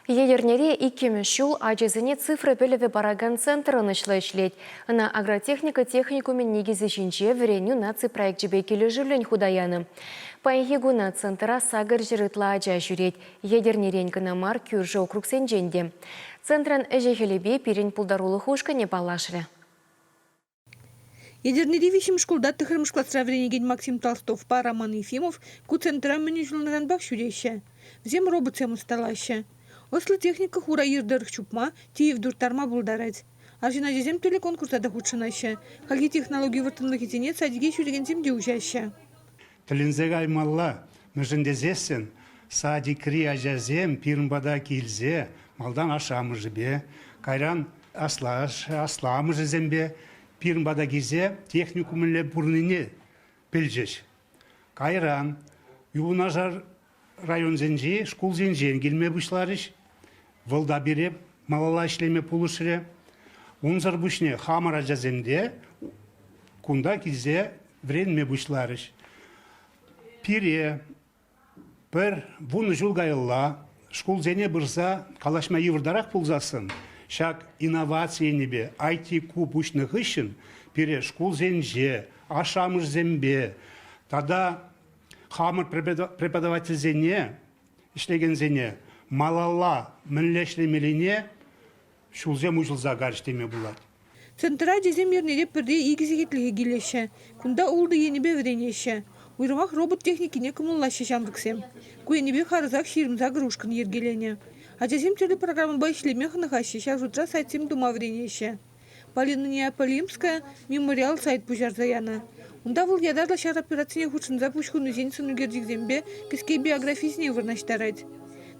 Етӗрнере иккӗмӗш ҫул ачасене цифра пӗлӗвӗ паракан центр ӑнӑҫлӑ ӗҫлет. Ӑна агротехника техникумӗн никӗсӗ ҫинче вӗренӳ наци проекчӗпе килӗшӳллӗн хута янӑ. Паянхи куна центра 800 ытла ача ҫӳрет, Етӗрнерен кӑна мар, кӳршӗ округсенчен те. Центрӑн ӗҫӗ-хӗлӗпе пирӗн пултарулӑх ушкӑнӗ паллашрӗ. Етӗрнери виҫҫӗмӗш шкулта тӑххӑрмӗш класра вӗренекен Максим Толстовпа Роман Ефимов ку центра мӗн уҫӑлнӑранпах ҫӳреҫҫӗ. Вӗсем роботсем ӑсталаҫҫӗ. Ӑслӑ техника хура йӗр тӑрӑх чупма, тиев турттарма пултарать. Арҫын ачасем тӗрлӗ конкурса та хутшӑнаҫҫӗ. Хальхи технологи вӑрттӑнлӑхӗсене садике ҫӳрекенсем те уҫаҫҫӗ. Тӗлӗнсе каймалла, мӗншӗн тесессӗн садикри ачасем пирӗн пата килсе малтан ашшӗ-амӑшӗпе, кайран асламӑшӗсемпе пирӗн пата килсе техникум мӗнле пурӑннине пӗлчӗҫ. Кайран юнашар районсенчи шкулсенчен килме пуҫларӗҫ. Вӑл та пире малалла ӗҫлеме пулӑшрӗ. Унсӑр пуҫне хамӑр ачасем те кунта килсе вӗренме пуҫларӗҫ. Пире Пӗр 10 ҫул каялла шкулсене пырса калаҫма йывӑртарах пулсассӑн ҫак инноваци енӗпе IT-клуб уҫнӑ хыҫҫӑн пире шкулсенче ашшӗ-амӑшӗсемпе тата хамӑр преподавательсене, ӗҫлекенсене малалла мӗнле ӗҫлемеллине ҫулсем уҫӑлса кайрӗҫ теме пулать. Центра ачасем эрнере пӗрре икӗ сехетлӗхе килеҫҫӗ. Кунта ултӑ енӗпе вӗренеҫҫӗ. Уйрӑмах робот техникине кӑмӑллаҫҫӗ ҫамрӑксем. Ку енӗпе харӑсах 28 ушкӑн йӗркеленӗ. Ачасем тӗрлӗ программӑпа ӗҫлеме хӑнӑхаҫҫӗ, ҫав шутра сайтсем тума вӗренеҫҫӗ. Полина Неаполимская мемориал сайт пуҫарса янӑ. Унта вӑл ятарлӑ ҫар операцине хутшӑнса пуҫ хунисен сӑнӳкерчӗкӗсемпе кӗске биографисене вырнаҫтарать.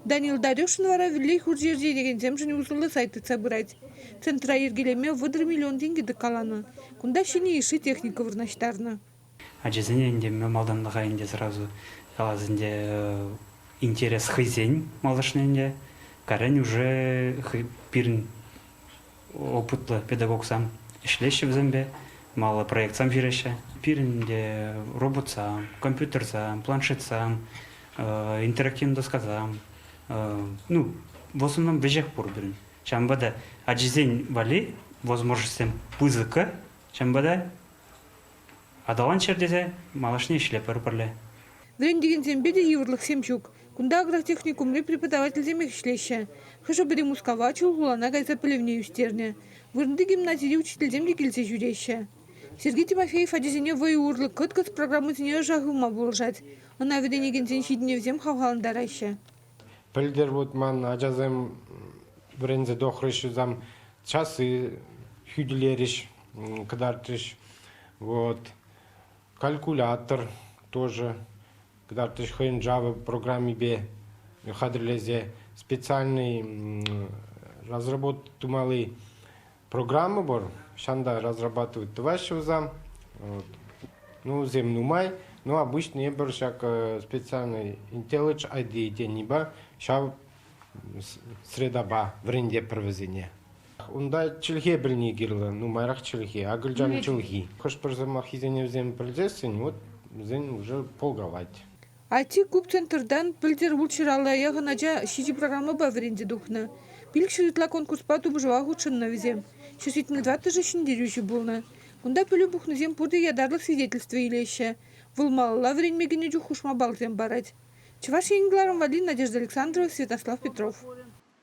Данил Дарюшин вара вӗлле хурчӗ ӗрчетекенсемшӗн усӑллӑ сайт тытса пырать. Центра йӗркелеме 30 миллион тенкӗ тӑккаланӑ. Кунта ҫӗнӗ йышши техника вырнаҫтарнӑ. Ачасене ӗнтӗ малтанлӑха ӗнтӗ сразу калас ӗнтӗ интерес хӑйсен малашне ӗнтӗ. Карен уже пирӗн опытлӑ педагогсем ӗҫлеҫҫӗ вӗсемпе, маллӑ проектсем ҫыраҫҫӗ. Пирӗн те роботсам, компьютерсам, планшетсам, интерактивный доскасам, ну, в основном веҫех пур пирӗн. Ҫавӑнпа та ачисен валли возможностьсем пысӑккӑ, ҫавӑнпа та аталанччӑр тесе малашне ӗҫлетпӗр пӗрле. Вӗрентекенсемпе те йывӑрлӑхсем ҫук. Кунта агротехникумри преподавательсемех ӗҫлеҫҫӗ. Хӑшӗ-пӗри Мускава, Чулхулана кайса пӗлӗвне ӳстернӗ. Вырӑнти гимназири учительсем те килсе ҫӳреҫҫӗ. Сергей Тимофеев ачасене вӑйӑ урлӑ кӑткӑс программӑсене ӑша хывма пулӑшать. Ӑна вӗренекенсен ҫитӗнӗвӗсем хавхалантараҫҫӗ. Пӗлтӗр вот ман ачасем вӗренсе тухрӗҫ, там часы хӳтӗлерӗҫ, кӑтартрӗҫ. Вот. Калькулятор тоже кӑтартрӗҫ хӑйӗн Java программипе хатӗрлесе специальный разработка тумалли программа пур. Ҫанта разрабатывать тӑваҫҫӗ вӗсем. Ну, вӗсем нумай, но обычно эпир ҫак специальный IntelliJ IDE тенипе ҫав средапа вӗрентетпӗр вӗсене. Унта чӗлхе пӗлни кирлӗ, нумайрах чӗлхе, акӑлчан чӗлхи. Хӑш-пӗр сӑмаххисене вӗсем пӗлсессӗн, вот вӗсен уже полкалать. IT-клуб центртан пӗлтӗр ултҫӑралла яхӑн ача ҫичӗ программӑпа вӗренсе тухнӑ. 500 ытла конкурспа тупӑшӑва хутшӑннӑ вӗсем. 174-шӗ ҫӗнтерӳҫӗ пулнӑ. Кунта пӗлӳ пухнисем пурте ятарлӑ свидетельство илеҫҫӗ. Вӑл малалла вӗренме кӗнӗ чух хушма баллсем парать. Чӑваш Ен кӑларӑм валли Надежда Александрова, Святослав Петров.